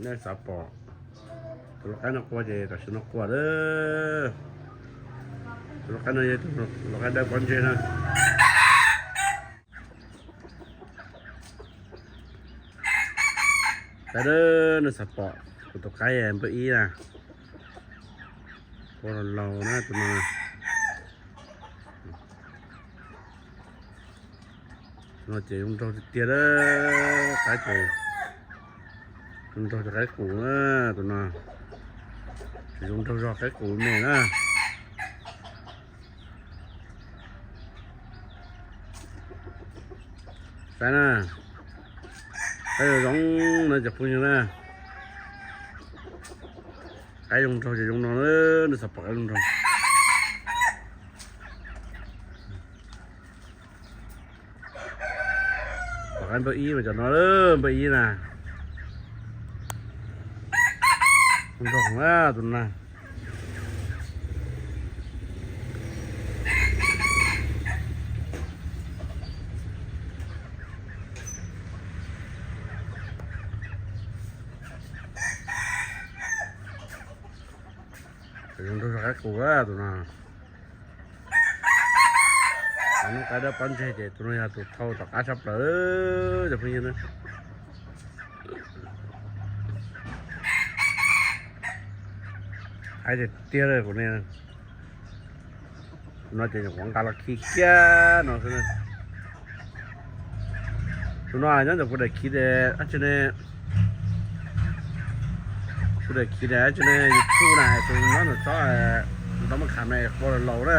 Xav pom tus lau qaib no qua ces tam sim no qua lawm. Tus lau qaib no yog tus lau qaib dawb pob ntseg na. Qaib dawb no xav pom, kuv tus qaib npawb ib na. Qua los laus na tus no. Tus no ces zoo nraug tiag tiag lawm, qaib ces zoo nraug cov qaib qus na, tus no tsis zoo nraug zog qaib qus me na. Saib na, qaib zoo zoo na cov phooj ywg na. Qaib zoo nraug ces zoo no, nws xav pom qaib zoo nraug. Pom qaib npawb ib mas cov no, npawb ib na. Zoo nraug na tus na. Zoo nraug zog qaib qus tus no. Noj qaib dawb pob ntseg ces tus no yog tus thau tom qab tshaj plaws cov phooj ywg na. Qaib tiag tiag li kuv ne. No ces nyuam qhuav nqa los khi kiag no xwb. Tus no nyob ntawm kuv daim khi tes dab tsi ne, kuv daim khi tes dab tsi ne, YouTube na, tus nyob ntawm tsob ntoo maj kham me qua los laus na.